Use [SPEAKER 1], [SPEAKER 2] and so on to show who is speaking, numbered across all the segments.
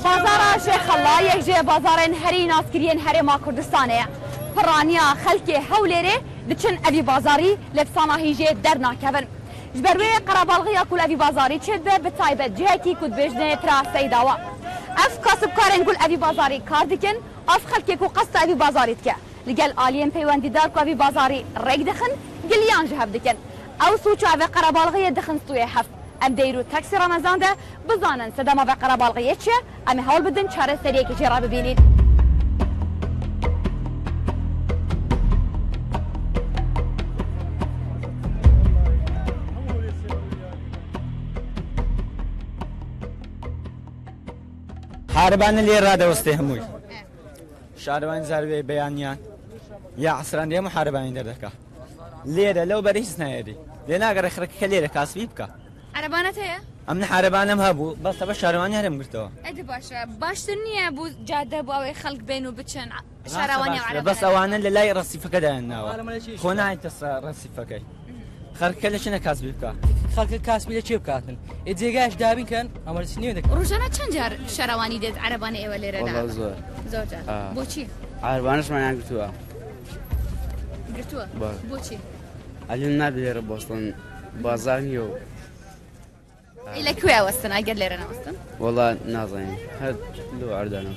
[SPEAKER 1] Bazara Şêxella yek ji bazarên herî naskiriyên Herêma Kurdistanê ye. Piraniya xelkê Hewlêrê diçin evî bazarî lê bi sanahî jê dernakevin. Ji ber wê qerebalxiya ku li evî bazarî çêdibe bi taybet cihekî ku dibêjinê Pira Seydawa. Ev kasibkarên ku li evî bazarî kar dikin ev xelkê ku qesta evî bazarî dike li gel aliyên peywendîdar ku evî bazarî rêk dixin giliyan ji hev dikin. Ew sûça vê qerebalxiyê dixin stûyê hev. Em dê îro Taksî Remezan de bizanin sedema vê qerebalxiyê çi ye, em ê hewl bidin çareseriyekê jê re bibînîn.
[SPEAKER 2] عارەبانە لێ ڕادەوەستێ هەمووی شارەوانی زاروێ بەیانیان یا عسران دێ محارەبانی دەردەکا لێرە لەو بەر هیچ نایەری لێ ناگەڕێ خەڵکەکە لێرە کاسبی بکە.
[SPEAKER 1] عەرەبانەت هەیە؟
[SPEAKER 2] ئەمن عەرەبانەم هەبوو بەس لەبەر شارەوانی هەرم گرتەوە.
[SPEAKER 1] ئەدی باشە باشتر نییە بۆ جادە بۆ ئەوەی خەڵک بێن و بچن شارەوانی و عەرەبانە
[SPEAKER 2] بەس ئەوانە لە لای ڕەسیفەکە دایان ناوە خۆ نایتە سەر ڕەسیفەکەی خەڵکەکە لە چنە کاسبی بکە.
[SPEAKER 3] خەڵکە کاسبی لە چێ بکاتن ئێ جێگایش دابین کەن ئەمە چ نییە دەکەن.
[SPEAKER 1] ڕۆژانە چەند جار شارەوانی دێت عەرەبانە ئێوە لێرە
[SPEAKER 4] وەڵا زۆر.
[SPEAKER 1] زۆر جار بۆچی؟
[SPEAKER 4] عەرەبانەشمانیان گرتووە.
[SPEAKER 1] گرتووە بۆچی؟
[SPEAKER 4] ئەلێن نابێ لێرە بوەستن بازاڕ نییە و
[SPEAKER 1] ئەی لە کوێ ئەوەستن ئەگەر لێرە نەوەستن؟
[SPEAKER 4] وەڵا نازانین هەر لەو عەردانە.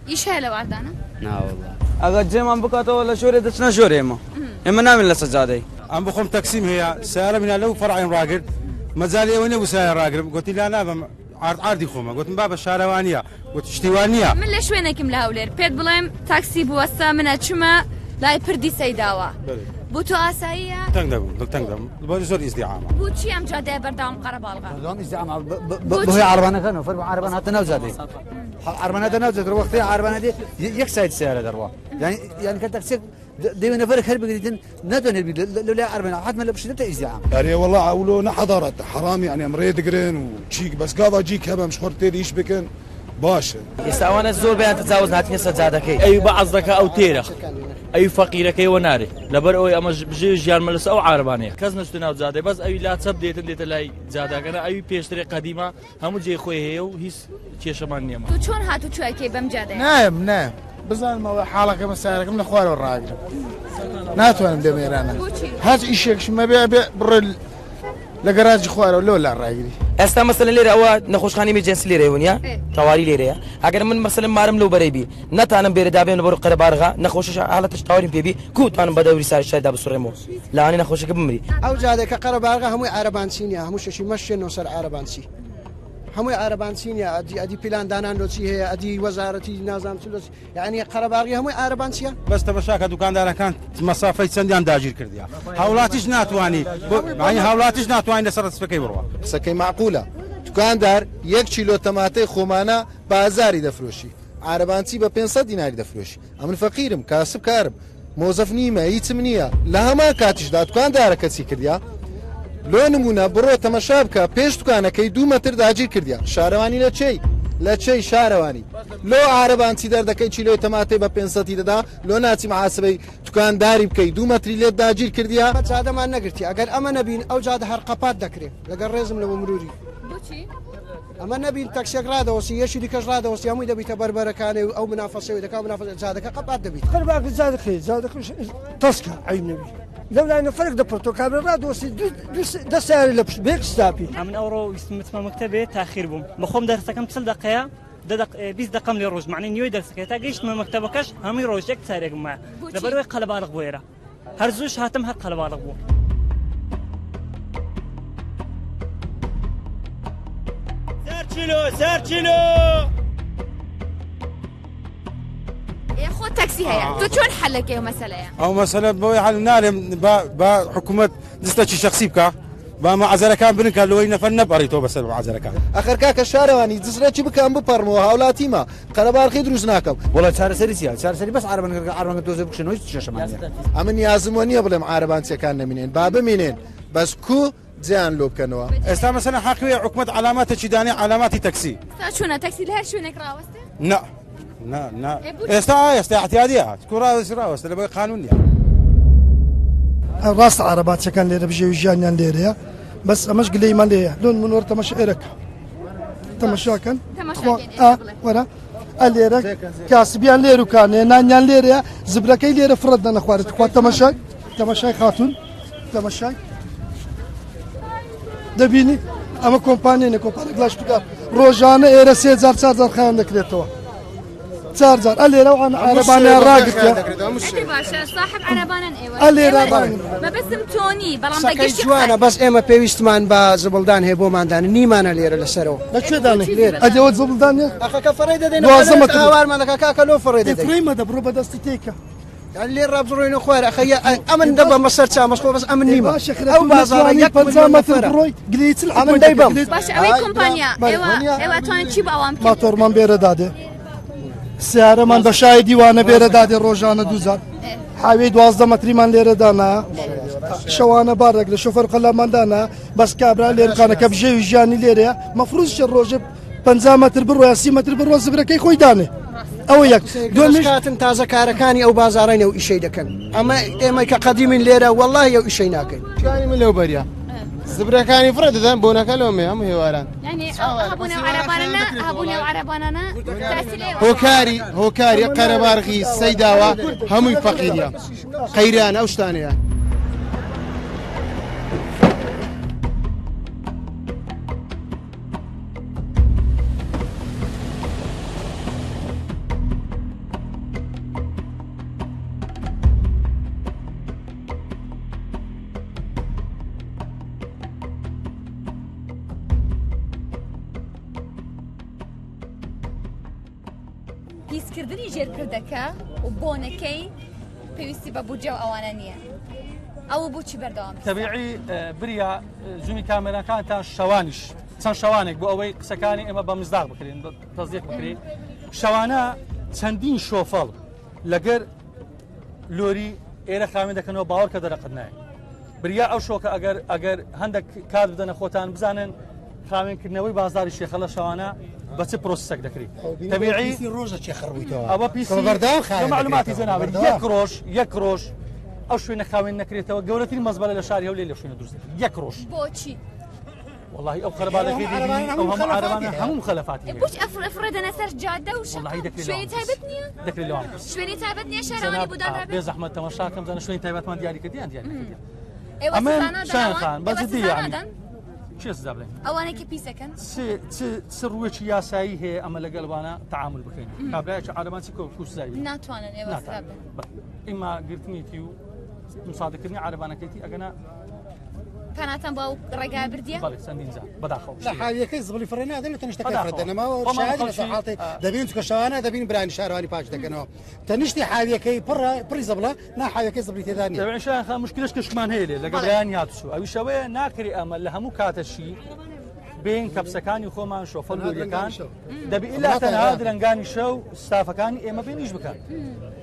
[SPEAKER 1] ئیش هەیە لەو عەردانە؟
[SPEAKER 4] نا وەڵا.
[SPEAKER 5] ئەگەر جێمان بکاتەوە لە ژۆرێ دەچنە ژۆرێ ئێمە ئێمە نابین لەسەر جادەی.
[SPEAKER 6] ئەم بخۆم تەکسیم هەیە سەیارەم هینا لەو فەرعیم ڕاگرت مەجالی ئەوەی نەبوو سەیارە ڕاگرم گۆتی لا نابەم عارد عاردی خۆمە گۆتم بابە شارەوانیە گۆتی شتی وا نیە.
[SPEAKER 1] من لە شوێنێکم لە هەولێر پێت بڵێم تاکسی بوەستە من ئەچمە لای پردی سەیداوە بۆ تۆ ئاساییە؟
[SPEAKER 6] تەنگ دەبم دڵ تەنگ دەبم بۆ زۆر ئیزدیعامە.
[SPEAKER 1] بۆچی ئەم جادەیە بەردەوام قەرەباڵغە؟
[SPEAKER 7] بەردەوام ئیزدیعامە بەهۆی عەرەبانەکانەوە فەرموو عەرەبان هاتە ناو جادەی عەرەبان هاتە ناو جادە وەختی عەرەبانە دێ یەک ساید سەیارە دەڕوا یانی یانی کە تەکسێک دەوێ نەفەرێک هەر بگریتن ناتوانێت بگریت لەولای عەرەبانە حەتمەن لە پشت دەبتە ئیزدیعام.
[SPEAKER 8] ئەرێ وەڵا ئەولۆ نە حەدارەت حەرام یانی ئەم ڕێ دگرن و چیک بەس گاڤا جیک هەبە ئەم شخۆر تێد ئیش بکن باشە.
[SPEAKER 9] ئێستا ئەوانە زۆر بەیان تەجاوز هاتینە سەر جادەکەی.
[SPEAKER 10] ئەوی بەعس دەکا ئەو تێرە ئەوی فەقیرەکەی وە نارێ لەبەر ئەوەی ئەمە بژێوی ژیانمە لەسەر ئەو عارەبانەیە کەس نەچتە ناو جادەی بەس ئەوی لا چەپ دێتن دێتە لای جادەکەنە ئەوی پێشترێ قەدیمە هەموو جێی خۆی هەیە و هیچ کێشەمان نییە.
[SPEAKER 1] تۆ چۆن هاتوچۆ ئەکەی بەم جادەیە؟
[SPEAKER 11] نایەم نایەم بزانم ئەوە حاڵەکەمە سارەکەم لە خوارەوە ڕاگرم ناتوانم بێم ئێرانە هەچ ئیشێکشم هەبێ ئەبێ بڕۆ لە گەراجی خوارەوە لەوە لا ڕاگری.
[SPEAKER 9] ئێستا مەسەلەن لێرە ئەوە نەخۆشخانەی ئیمرجێنسی لێرەیە ونیە تەواری لێرەیە ئەگەر من مەسەلەن مارم لەو بەرەی بی نەتانم بێرە دابێم لەبەر قەرەبارغا نەخۆشەش حالەتش تاواریم پێ بی کو توانم بە دەوری ساری شاردا بسوڕێمەوە لەوانەیە نەخۆشەکە بمری.
[SPEAKER 12] ئەو جادەی کە قەرەبارغە هەمووی عارەبانچی نیە هەموو شەشی مەشێنەوە سەر عارەبانچی هەمووی عارەبانچی نیە ئەدی ئەدی پیلان دانان لۆ چی هەیە ئەدی وەزارەتی نازانم چ لۆ چی یعنی قەرەباغی هەمووی عارەبانچیە.
[SPEAKER 6] بەس تەمەشاکە دوکاندارەکان مەسافەی چەندیان داگیر کردیە هاوڵاتیش ناتوانی یانی هاوڵاتیش ناتوانی لەسەر ڕسفەکەی بڕوا.
[SPEAKER 13] قسەکەی مەعقولە دوکاندار یەک کیلۆ تەماتەی خۆمانە بە هەزاری دەفرۆشی عارەبانچی بە 500 دیناری دەفرۆشی ئەمن فەقیرم کاسب کارم مۆزەف نیمە هیچم نییە لە هەمان کاتیشدا دوکاندارەکە چی کردیا لۆ نمونە بڕۆ تەمەشا بکە پێش دوکانەکەی دوو مەتر داگیر کردیا شارەوانی لە چێی لە چێی شارەوانی لۆ عارەبانچی دەردەکەی کیلۆی تەماتەی بە پێنج سەتی دەدا لۆ ناچی محاسبەی دوکانداری بکەی دوو مەتری لێت داگیر کردیا.
[SPEAKER 12] جادەمان نەگرتیە ئەگەر ئەمە نەبین ئەو جادە هەر قەپات دەکرێ لەگەڵ ڕێزم لە بۆ مروری.
[SPEAKER 1] بۆچی؟
[SPEAKER 12] ئەمە نەبین تەکسیەک ڕادەوەستی یەکی دیکەش ڕادەوەستی هەمووی دەبیتە بەربەرەکانێ و ئەو منافەسەی دەکا منافەسە جادەکە قەپات دەبیت.
[SPEAKER 14] قەرباغ جادەکەی جادەکەش تەسکە عەیب نەبی لەو لای نەفەرێک دەپڕتۆ کابرا ڕادەوەستی دوو دوو دە سەیارە لە پشت بە یەک ستاپی.
[SPEAKER 15] ئەمن ئەوڕۆ ویستم بچمە مەکتەبێ تاخیر بووم بەخۆم دەرسەکەم 40 دەقەیە دە دەق 20 دەقەم لێ ڕۆشت مەعنی نیوەی دەرسەکەی تا گەیشتمە مەکتەبەکەش هەمووی ڕۆشت یەک چارێکم مایە لەبەرئەوەی قەلەباڵغ بوو ئێرە هەر زووش هاتم هەر قەلەباڵغ بوو.
[SPEAKER 10] سەر چیلۆ سەر چیلۆ.
[SPEAKER 1] ئێ خۆ تەکسی هەیە تۆ چۆن حەلەکەی ئەو مەسەلەیە؟
[SPEAKER 6] ئەو مەسەلە بەوەی حەل نارێم با با حکوومەت دستەکی شەخسی بکا با مەعزەرەکان بنکا لۆی نەفەر نەپەڕیتەوە بەسەر مەعزەرەکان.
[SPEAKER 13] ئەخەر کاکە شارەوانی جسرەکی بکە ئەم بپەڕمەوە هاولاتیمە قەرەباڵخی دروست ناکەم.
[SPEAKER 7] وەڵا چارەسەری چیە؟ چارەسەری بەس عارەبانەکە عارەبانەکە تۆزێ بکشێنەوە هیچ کێشەمان نیە.
[SPEAKER 13] ئەمن نیازم وە نیە بڵێم عارەبانچیەکان نەمینێن با بمینێن بەس کو جێیان لۆ بکەنەوە.
[SPEAKER 6] ئێستا مەسەلەن حەقی وەیە حکومەت عەلاماتەکی دانێ عەلاماتی تەکسی.
[SPEAKER 1] ئێستا چۆنە تەکسی لە هەر شوێنێک ڕاوەستێ؟
[SPEAKER 6] نا نا نا ئێستا ئێستا اعتیادیە کو ڕاوەستی ڕاوەستە لەبەر قانون نیە.
[SPEAKER 14] ڕاستە عارەبانچیەکان لێرە بژێوی ژیانیان لێرەیە بەس ئەمەش گلەیمان لێیە لۆن من وەرە تەماشا ئێرە کە. تەمەشاکەن وەرە ئەلێرە کاسبیان لێر و کانێ نانیان لێرەیە زبرەکەی لێرە فڕەت دەنە خوارد خوا تەمەشای تەمەشای خاتون تەمەشای دەبینی ئەمە کۆمپانیێنە کۆمپانیا گلاش بکات ڕۆژانە ئێرە سێ جار چار جار خیان دەکرێتەوە چار جار ئەلێرە و عەرەبانیان ڕاگرتیە ئەلێرە
[SPEAKER 1] مەبەستم تۆنی بەڵام بە
[SPEAKER 12] قسەکەی
[SPEAKER 1] گشتی
[SPEAKER 12] جوانە بەس ئێمە پێویستمان بە زبڵدان هەیە بۆماندان نیمانە لێرە لەسەرەوە
[SPEAKER 14] لە کوێ دانێ لێرە ئەدەوە زبڵدان نیە
[SPEAKER 12] ئەخەکە فڕێ دەدەین
[SPEAKER 14] 12 مەتر
[SPEAKER 12] هاوارمان دەکا کاکە لۆ فڕێ دەدەین
[SPEAKER 14] فڕێ مەدە بڕۆ بەدەستی تێکە
[SPEAKER 12] یان لێ ڕابڕۆینە خوار ئەخە ئەمن دەبەم بەسەر چامەس خۆ بەس ئەمن نیمە ئەو بازاڕە یەک
[SPEAKER 14] 50 مەتر بڕۆی گلەی چل
[SPEAKER 12] ئەمن دەیبەم
[SPEAKER 1] باشە ئەوەی کۆمپانیا ئێوە ئێوە توانن چی بە ئەوان بکەن
[SPEAKER 14] ماتۆڕمان بێرە دادێ سیارەمان بە شای دیوانە بێرە دادێ ڕۆژانە دووجار حاوی 12 مەتریمان لێرە دانا شەوانە بار دەگرێت شۆفەر قەلامان دانا بەس کابرا لێرکانەکە بژێوی ژیانی لێرەیە مەفروزشە ڕۆژێ 50 مەتر بڕۆ 30 مەتر بڕۆ زبرەکەی خۆی دانێ ئەوە یەک
[SPEAKER 12] دومیش هاتن تازە کارەکانی ئەو بازارەی ئەو ئیشەی دەکەن ئەمە ئێمە کە قەدیمین لێرە وەڵڵاهی ئەو ئیشەی ناکەین
[SPEAKER 11] ژیانی من لەو بەریە زبرەکانی فڕێ دەدەن بۆنەکە لۆمێ هەموو هێواران
[SPEAKER 1] یعنی هەبوونە عەرەبانە هەبوونە عەرەبانانە تاثیر
[SPEAKER 11] هۆکاری هۆکاری قەرەبارغی سەیداوە هەمووی فەقیریە قەیران ئەو شتانەیە.
[SPEAKER 1] پیسکردنی ژێرپردەکە و بۆنەکەی پێویستی بە بودجە و ئەوانە نییە ئەوە بۆچی بەردەوام
[SPEAKER 16] تەبیعی بریا زوومی کامێراکانتان شەوانیش چەند شەوانێک بۆ ئەوەی قسەکانی ئێمە بە مزداق بکرێن تەزیق بکرێن شەوانە چەندین شۆفەڵ لەگەر لۆری ئێرە خاوێن دەکەنەوە باوەڕ کە دەرەقەت نایە بریا ئەو شۆکە ئەگەر ئەگەر هەندێک کات بدەنە خۆتان بزانن خاوێنکردنەوەی بازاری شێخەڵە شەوانە بە چ پرۆسسێک دەکرێت تەبیعی
[SPEAKER 17] ڕۆژە چێ خڕبوویتەوە
[SPEAKER 16] ئەوە پیسی
[SPEAKER 17] بەردەوام خاوێن
[SPEAKER 16] معلوماتی
[SPEAKER 17] دەکرێتەوە،
[SPEAKER 16] جەنابت
[SPEAKER 17] بەردەوام.
[SPEAKER 16] یەک ڕۆژ یەک ڕۆژ ئەو شوێنە خاوێن نەکرێتەوە گەورەترین مەزبەلە لە شاری هەولێر لە شوێنە دروست دەکرێت. یەک ڕۆژ
[SPEAKER 1] بۆچی
[SPEAKER 16] والله ئەو قەرەباڵەکەی دەبینی ئەو هەموو عەرەبانە هەموو مخەلەفاتی هەیە.
[SPEAKER 1] بۆچ ئەفڕ دەنە سەر جادە و
[SPEAKER 16] والله دەکرێت
[SPEAKER 1] شوێنی
[SPEAKER 16] لەوان
[SPEAKER 1] تایبەت نییە
[SPEAKER 16] دەکرێت لەوان بپرسی.
[SPEAKER 1] شوێنی تایبەت نییە شارەوانی
[SPEAKER 16] جەناب،
[SPEAKER 1] بودان
[SPEAKER 16] بێ زەحمەت تەماشاکەم زانە شوێنی تایبەتمان دیاری کردیان دیاری کردیان
[SPEAKER 1] ئێوە
[SPEAKER 16] ئەمن
[SPEAKER 1] سزا نادەن
[SPEAKER 16] شایان
[SPEAKER 1] ئەوان؟
[SPEAKER 16] خان بە
[SPEAKER 1] ئێوە
[SPEAKER 16] جدی
[SPEAKER 1] سزا
[SPEAKER 16] یعنی
[SPEAKER 1] نادەن؟
[SPEAKER 16] چێ سزا بدەین
[SPEAKER 1] ئەوانەی کە پیسەکەن
[SPEAKER 16] چ چ چ ڕوویەکی یاسایی هەیە ئەمە لەگەڵوانە تەعامل بکەین کابرایەکی عالەمان چی کو سزای بدەین؟
[SPEAKER 1] ناتوانن ئێوە سزا
[SPEAKER 16] ناتوانن.
[SPEAKER 1] بدەن
[SPEAKER 16] بە. ئیما گرتنیتی و مسادەکردنی عەرەبانەکەیتی ئەگەنا
[SPEAKER 1] پەناتان بۆ ئەو ڕێگا بردیە
[SPEAKER 16] بەڵێ چەندین جار بەداخەوە
[SPEAKER 17] لە حاویەکەی زبڵی فڕێ نادەن لە تەنیشتەکەی
[SPEAKER 16] بەداخەوە.
[SPEAKER 17] فڕێ دەنەمەوە
[SPEAKER 16] خۆمان
[SPEAKER 17] شاهدی لەسەر
[SPEAKER 16] خەڵکی،
[SPEAKER 17] حاڵتێک دەبین چونکە شەوانە دەبین برانی شارەوانی پاک دەکەنەوە تەنیشتی حاویەکەی پڕە پڕی زبڵە نا حاویەکەی زبڵی تێدا نییە
[SPEAKER 16] تەبعی شایان خان مشکلش کەشمان هەیە لێ لەگەڵ برایان هاتوچوو ئەویش ئەوەیە ناکرێ ئەمە لە هەموو کاتەشی بین کەپسەکانی خۆمان شۆفەر لۆریەکان دەبی ئیلا تەنها درەنگانی شەو ستافەکانی ئێمە بێنیش بکەن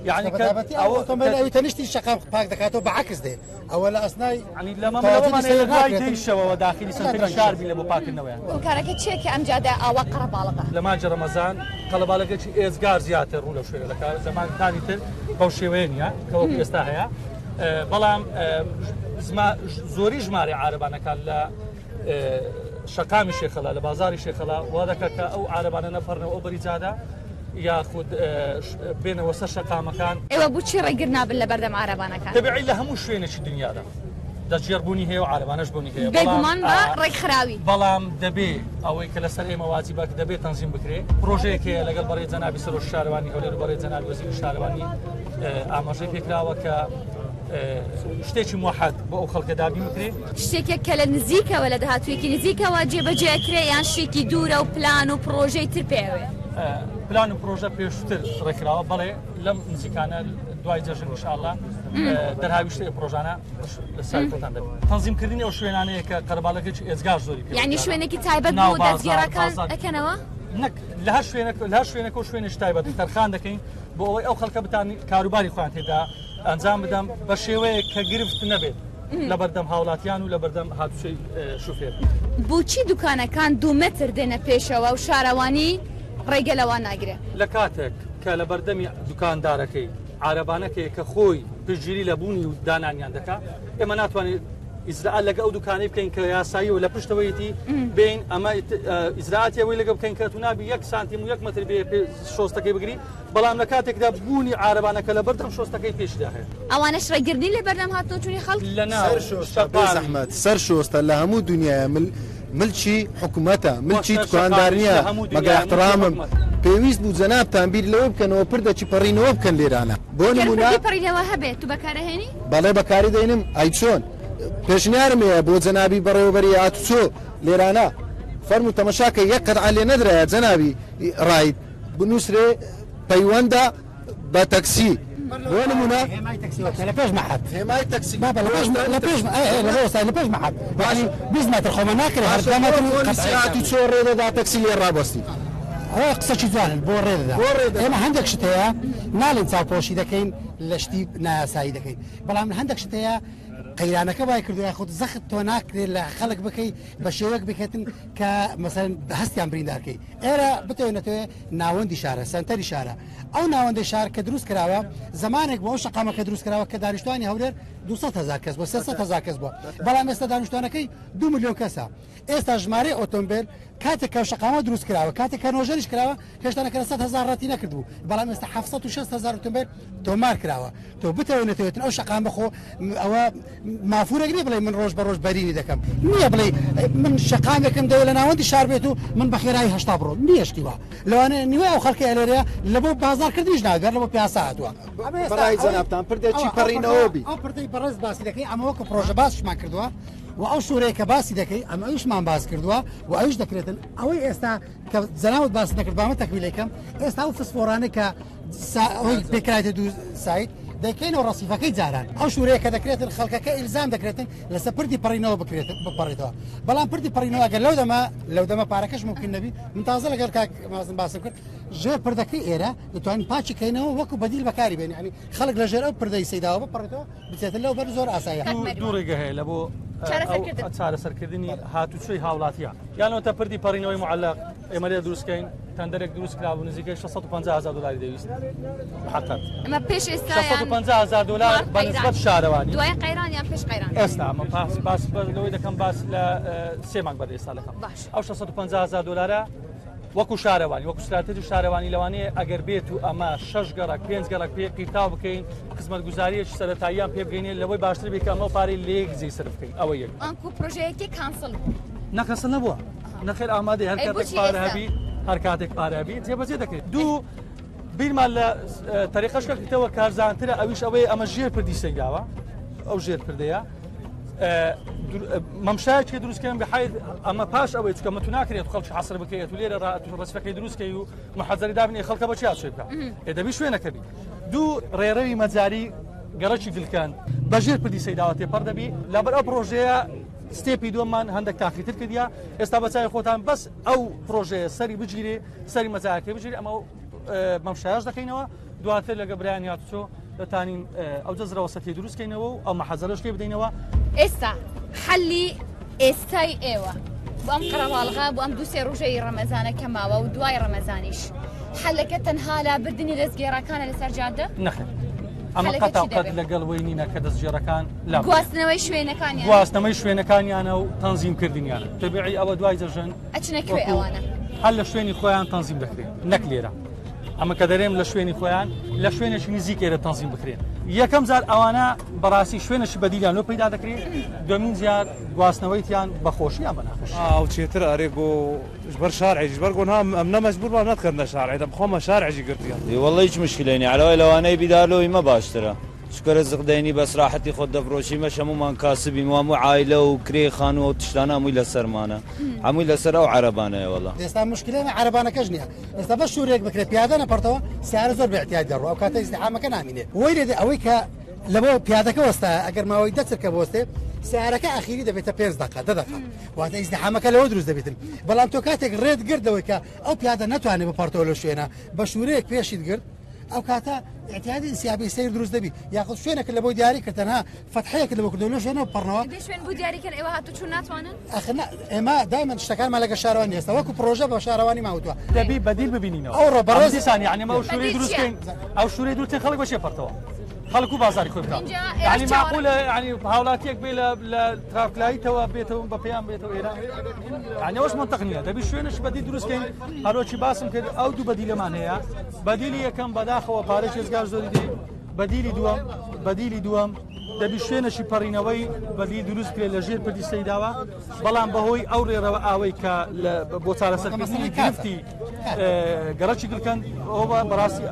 [SPEAKER 16] یعنی کە
[SPEAKER 17] بەتایبەتی ئەو ئۆتۆمبیل ئەوی تەنیشتی شەقام پاک دەکاتەوە بە عەکس دێ ئەوە لە ئەسنای
[SPEAKER 16] یعنی لەمە
[SPEAKER 17] تەواجودی
[SPEAKER 16] لەوەمان
[SPEAKER 17] سەیر
[SPEAKER 16] لە دوای
[SPEAKER 17] ناکرێت.
[SPEAKER 16] دەی شەوەوە داخلی سەنتەری شار بین لە بۆ پاکردنەوەیان
[SPEAKER 1] هۆکارەکە چییە کە ئەم جادە ئاوا قەرەباڵغە
[SPEAKER 16] لە مانگی ڕەمەزان قەڵەباڵەکەی ئێزگار زیاتر ڕوو لەو شوێنە دەکات لە مانگەکانی تر بەو شێوەیە نییە کە وەکو ئێستا هەیە بەڵام زۆری ژمارەی عارەبانەکان لە شەقامی شێخەڵا لە بازاری شێخەڵا وا دەکات کە ئەو عارەبانە نەپەڕنەوە ئەو بەری جادە یاخود بێنەوە سەر شەقامەکان.
[SPEAKER 1] ئێوە بۆچی ڕێگر نابن لە بەردەم عارەبانەکان؟
[SPEAKER 16] تەبیعی لە هەموو شوێنێکی دنیادا دەستگێڕ بوونی هەیە و عارەبانەش بوونی هەیە،
[SPEAKER 1] بێگومان بە ڕێکخراوی.
[SPEAKER 16] بەڵام دەبێ ئەوەی کە لەسەر ئێمە واجبە کە دەبێ تەنزیم بکرێ. پرۆژەیەک هەیە لەگەڵ بەڕێز جەنابی سەرۆکی شارەوانی هەولێر و بەڕێز جەنابی وەزیری شارەوانی ئاماژەی پێکراوە کە شتێکی موحەد بۆ ئەو خەڵکە دابین بکرێ.
[SPEAKER 1] شتێکێک کە لە نزیکەوە لە داهاتوویەکی نزیکەوە جێبەجێ ئەکرێ یان شتێکی دوورە و پلان و پڕۆژەی تر پێ ئەوێ؟
[SPEAKER 16] پلان و پڕۆژە پێشتر ڕێکخراوە، بەڵێ لەم نزیکانە دوای جەژن ئینشاءاللە دەرهاویشتەی ئەو پڕۆژانە لە سای خۆتان دەبێت. تەنزیمکردنی ئەو شوێنانەیە کە قەرەباڵغێکی ئێجگار زۆری پێوە
[SPEAKER 1] یعنی
[SPEAKER 16] دیارە.
[SPEAKER 1] شوێنێکی تایبەت
[SPEAKER 16] ناو
[SPEAKER 1] بۆ
[SPEAKER 16] بازاڕ،
[SPEAKER 1] دەستگێڕەکان
[SPEAKER 16] بازاڕ.
[SPEAKER 1] ئەکەنەوە؟
[SPEAKER 16] نەک لە هەر شوێنێک، لە هەر شوێنێک و شوێنێکی تایبەت تەرخان دەکەین بۆ ئەوەی ئەو خەڵکە بتان کاروباری خۆیان تێدا ئەنجام بدەم بە شێوەیەک کە گرفت نەبێت لە بەردەم هاوڵاتیان و لە بەردەم هاتوچۆی شوفێر.
[SPEAKER 1] بۆچی دوکانەکان دوو مەتر دێنە پێشەوە و شارەوانی ڕێگە لەوان ناگرێ؟
[SPEAKER 16] لە کاتێک کە لە بەردەمی دوکاندارەکەی عارەبانەکەیە کە خۆی پشتگیری لە بوونی و دانانیان دەکا، ئێمە ناتوانین ئیجرائات لەگە ئەو دوکانەی بکەین کە یاسایی و لە پشتەوەیەتی بین ئەمە ئیجرائاتی ئەوەی لەگە بکەین کە تو نابی یەک سانتیم و یەک مەتر بێ شۆستەکەی بگری بەڵام لە کاتێکدا بوونی عارەبانەکە لە بەردەم شۆستەکەی پێشدا هەیە.
[SPEAKER 1] ئەوانەش ڕێگرنی لە بەردەم هاتنەوچوونی خەڵک؟
[SPEAKER 16] لە ناو
[SPEAKER 13] سەر شۆستە بێ زەحمەت سەر شۆستە لە هەموو دنیایە مل ملکی حکومەتە ملکی دوکاندار نییە مەگەر احترامم پێویست بوو جەنابتان بیر لەوە بکەنەوە پردەکی پەڕینەوە بکەن لێرانە بۆ نمونە
[SPEAKER 1] پردی پەڕینەوە هەبێت تو بەکارەهێنی؟
[SPEAKER 13] بەڵێ بەکاری دەینم ئەی چۆن پێشنیارم هەیە بۆ جەنابی بەڕێوەبەری هاتوچۆ لێرانە فەرموو تەمەشاکە یەک قەتعە لێ نەدرایە جەنابی ڕاید بنووسرێ پەیوەندە بە تەکسی بۆ نمونە
[SPEAKER 17] هێمای تەکسی وەکە لە پێش مەحەد
[SPEAKER 13] هێمای تەکسی
[SPEAKER 17] بابا لە پێش لە پێش ئەی ئەی لە وەستای لە پێش مەحەد یعنی 20 مەتر خۆمە ناکرێ هەر دە مەتر
[SPEAKER 13] پۆلیسی هاتوچۆ ڕێ دەدا تەکسی لێ ڕابەستی
[SPEAKER 17] ئەوە قسەکی جوانن بۆ ڕێ دەدا
[SPEAKER 13] بۆ ڕێ دەدا.
[SPEAKER 17] ئێمە هەندێک شت هەیە ناڵێن چاوپۆشی دەکەین لە شتی نایاسایی دەکەین بەڵام هەندێک شت هەیە قەیرانەکە وای کردو یاخود زەخت تۆ ناکرێت لە خەڵک بکەی بە شێوەیەک بکەتن کە مەسەن هەستیان بریندارکەی ئێرە بتەوێ نەتەوێ ناوەندی شارە سەنتەری شارە ئەو ناوەندی شار کە دروست کراوە زمانێک بۆ ئەو شەقامە کە دروست کراوە کە دانیشتوانی هەولێر 200 هزار کەس بووە 300 هزار کەس بووە بەڵام ئێستا دانیشتوانەکەی 2 میلیۆن کەسە ئێستا ژمارەی ئۆتۆمبیل کاتێک کە شەقامە دروست کراوە کاتێک کە نۆژەنیش کراوە هێشتا نەکرا 100 هزار ڕەتی نەکردبوو بەڵام ئێستا 760 هزار ئۆتۆمبیل تۆمار کراوە تۆ بتەوێ نەتەوێتن ئەو شەقام بخۆ ئەوە مافورێک نییە بڵێ من ڕۆژ بە ڕۆژ بەرینی دەکەم نییە بڵێ من شەقامێکم دەوێت لە ناوەندی شار بێت و من بە خێرایی 80 بڕۆم نییە شتی وا لەوانەیە نیوەی ئەو خەڵکە لێرەیە لە بۆ بازاڕکردنیش ناگەر لە بۆ پیاسە هاتووە
[SPEAKER 13] بەڕای جەنابتان پردێکی پەڕینەوە بی
[SPEAKER 17] ئەو پردەی بەڕێز باسی دەکەی ئەمە وەکو پرۆژە باسیشمان کردووە و ئەو شوورەیە کە باسی دەکەی ئەمە ئەویشمان باس کردووە و ئەویش دەکرێتن ئەوەی ئێستا کە جەنابت باس نەکرد بامە تەکمیلەکەم ئێستا ئەو فسفۆرانەی کە ئەوەی پێکرایتە دوو سایت دەکەینەوە ڕەسیفەکەی جاران ئەو شوورەیە کە دەکرێتن خەڵکەکە ئیلزام دەکرێتن لەسەر پردی پەڕینەوە بکرێت بپەڕێتەوە بەڵام پردی پەڕینەوە ئەگەر لەو دەمە لەو دەمە پارەکەش ممکن نەبی من تازە لەگەڵ کاک مازن باسم کرد ژێر پردەکەی ئێرە دەتوانین پاچی کەینەوە وەکو بەدیل بەکاری بێنین یعنی خەڵک لە ژێر ئەو پردەی سەیداوە بپەڕێتەوە بچێتە لەو بەر زۆر ئاساییە.
[SPEAKER 16] دوو ڕێگە هەیە لە بۆ چارەسەرکردنی هاتوچۆی هاوڵاتیان یانەوە تا پردی پەڕینەوەی معلق ئێمە لێ دروستکەین تەندەرێک دروست کرابوو نزیکەی 650 هزار دلاری دەویست حقت
[SPEAKER 1] ئەمە پێش ئێستا
[SPEAKER 16] 650 هزار دلار بە نسبەت شارەوانی
[SPEAKER 1] دوای قەیران یان پێش قەیران
[SPEAKER 16] ئێستا ئەمە باس باس لەوەی دەکەم باس لە سێ مانگ بەر ئێستا دەکەم ئەو 650 هزار دلارە وەکو شارەوانی وەکو ستراتێژی شارەوانی لەوانەیە ئەگەر بێت و ئەمە شەش گەڕک پێنج گەڕک پێ قیرتاو بکەین خزمەتگوزاریەکی سەرەتاییان پێ بگەینێ لەوەی باشتر بێت کە ئەمە پارەی لە یەک جێی سەرف بکەین ئەوە یەک
[SPEAKER 1] ئەنکو پرۆژەیەکی cancel بوو
[SPEAKER 16] نە cancel نەبووە نەخێر ئامادەی هەر کاتێک پارە هەبی هەر کاتێک پارە هەبی جێبەجێ دەکرێت دوو بیرمان لە تەریقەش کردەوە کارزانترە ئەویش ئەوەیە ئەمە ژێر پردی سەیداوە ئەو ژێر پردەیە مەمشایەکی دروستکەن بحیث ئەمە پاش ئەوەی چکە مە تو ناکرێت خەڵکی حەسر بکەیت و لێرە ڕەسفەکەی دروستکەی و محەزەری دابنێ خەڵکە بە چیا چێ بکە ئێ دەبی شوێنەکە بی دوو ڕێڕەوی مەجاری گەڕەکی گلکان بەژێر پردی سەیداوە تێپەڕ دەبی لەبەر ئەو پرۆژەیە step ی دووەممان هەندێک تاخیتر کردیا ئێستا بە چاوی خۆتان بەس ئەو پرۆژەیە سەری بگیرێ سەری مەجارەکەی بگیرێ ئەمە مەمشایش دەکەینەوە دواتر لەگە برایان هاتوچۆ دەتانین ئەو جەزرەوە سەتی دروستکەینەوە و ئەو مەحەزەرەش لێ بدەینەوە.
[SPEAKER 1] ئێستا حەلی ئێستای ئێوە بۆ ئەم قەرەباڵغە بۆ ئەم دوو سێ ڕۆژەی ڕەمەزانە کە ماوە و دوای ڕەمەزانیش حەلەکە تەنها لابردنی دەستگێڕەکانە لەسەر جادە؟
[SPEAKER 16] نەخێر ئەمە
[SPEAKER 1] حەلەکە
[SPEAKER 16] قەتا
[SPEAKER 1] چی
[SPEAKER 16] و قەت
[SPEAKER 1] دەبێت؟
[SPEAKER 16] لەگەڵ وەی نینە کە دەستگێڕەکان لا بکرێن.
[SPEAKER 1] گواستنەوەی شوێنەکانیان؟
[SPEAKER 16] گواستنەوەی شوێنەکانیانە و تەنزیمکردنیانە تەبیعی ئەوە دوای جەژن
[SPEAKER 1] ئەچنە کوێ
[SPEAKER 16] وەکو
[SPEAKER 1] ئەوانە؟
[SPEAKER 16] هەر لە شوێنی خۆیان تەنزیم دەکرێن نەک لێرە ئەمە کە دەرێم لە شوێنی خۆیان لە شوێنێکی نزیک ئێرە تەنزیم بکرێن یەکەم جار ئەوانە بەڕاستی شوێنێکی بەدیلیان لۆ پەیدا دەکرێت دومین جار گواستنەوەیتیان بەخۆشیان بە ناخۆشی.
[SPEAKER 18] ئاو چێتر ئەرێ گۆ ژبەر شارعی ژبەر گۆ نها ئەم نە مەجبور بام نەتکردنە شارعی دەم خۆمە شارعی گرتیە.
[SPEAKER 19] ئێ واللە هیچ مشکلەی نیە عەلەوای لەوانەی بیدا لۆ ئیمە باشترە چونکە رزق دەینی بەس راحەتی خۆت دەفرۆشی ئیمەش هەموومان کاسبین و هەموو عایلە و کرێی خانوو ئەو تشتانە هەمووی لەسەرمانە هەمووی لەسەر ئەو عەرەبانەیە وەڵا.
[SPEAKER 17] ئێستا مشکلەی ئێمە عەرەبانەکەش نیە ئێستا بەس شورێک بکرێت پیادە نەپەڕتەوە سیارە زۆر بە ئیعتیاد دەڕوا ئەو کاتە ئیزدیحامەکە نامینێ وەی لێ دێ ئەوەی کە لەبۆ پیادەکە وەستایە ئەگەر ماوەی دە چرکە بوەستێ سیارەکە ئەخیری دەبێتە پێنج دەقە دە دەقە واتە ئیزدیحامەکە لەوە دروست دەبێتن بەڵام تۆ کاتێک ڕێت گرت لەوەی کە ئەو پیادە نەتوانێت بپەڕتەوە لەو شوێنە بە شورەیەک پێشیت گرت ئەو کاتە اعتیادی انسیابی سیر دروست دەبی یاخود شوێنێک لە بۆی دیاری کرد تەنها فەتحەیەک لە بۆ کردەوە لەو شوێنە بپەڕنەوە.
[SPEAKER 1] دەی شوێن بۆ دیاری کەن ئێوە هاتوچوو ناتوانن؟
[SPEAKER 17] ئەخر نا ئێمە دایمەن شتەکانمان لەگەڵ شارەوانی ئێستا وەکو پڕۆژە بە شارەوانی ماوتوە.
[SPEAKER 16] دەبی بەدیل ببینینەوە.
[SPEAKER 17] ئەوڕۆ بەڕێز
[SPEAKER 16] دیسان یعنی ئەمە ئەو شوورەی
[SPEAKER 1] بەدیل
[SPEAKER 16] دروست
[SPEAKER 1] چییە؟
[SPEAKER 16] کەین ئەو شوورەی دروست کەین خەڵک بە چێ پەڕتەوە؟ خەڵک و بازاری خۆی بکات. یعنی معقولە یعنی هاوڵاتیەک بێ لە ترافلایتەوە بێتەوە بە پێیان بێتەوە ئێرە؟ یعنی ئەوەش منطق نییە. دەبی شوێنش بەدی دروستکەین. هەرۆکی باسم کرد ئەو دوو بەدیلەمان هەیە. بەدیلی یەکەم بەداخەوە پارەی چێزگار زۆری دێ. بەدیلی دووەم دەبی شوێنەشی پەڕینەوەی بەدیل دروست بکرێت لە ژێر پردی سەیداوە، بەڵام بەهۆی ئەو ڕێڕەوە ئاوەی کە بۆ چارەسەرکردنی گرفتی گەڕەکی گڵکەند ئەوە بەڕاستی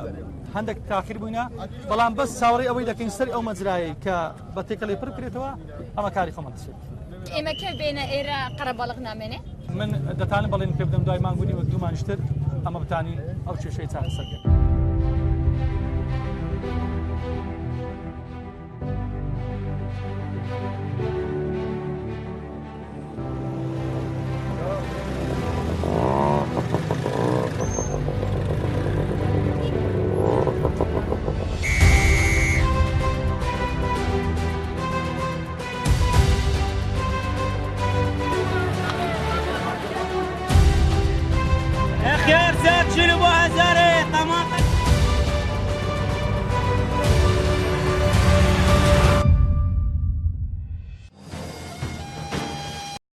[SPEAKER 16] هەندێک تاخیر بووینە، بەڵام بەس چاوەڕێی ئەوەی دەکەین سەر ئەو مەجرایەی کە بە تێکەڵی پڕ بکرێتەوە ئەمە کاری خۆمان دەچێت.
[SPEAKER 1] ئێمە کە بێنە ئێرە قەرەباڵغ نامێنێ؟
[SPEAKER 16] من دەتانم بەڵێن پێ بدەم دوای مانگونی وەک دوو مانگشتر ئەمە بتانین ئەو کێشەی چارەسەر بکەین.
[SPEAKER 20] خيار زاد شنو ابو هزاري طماطم.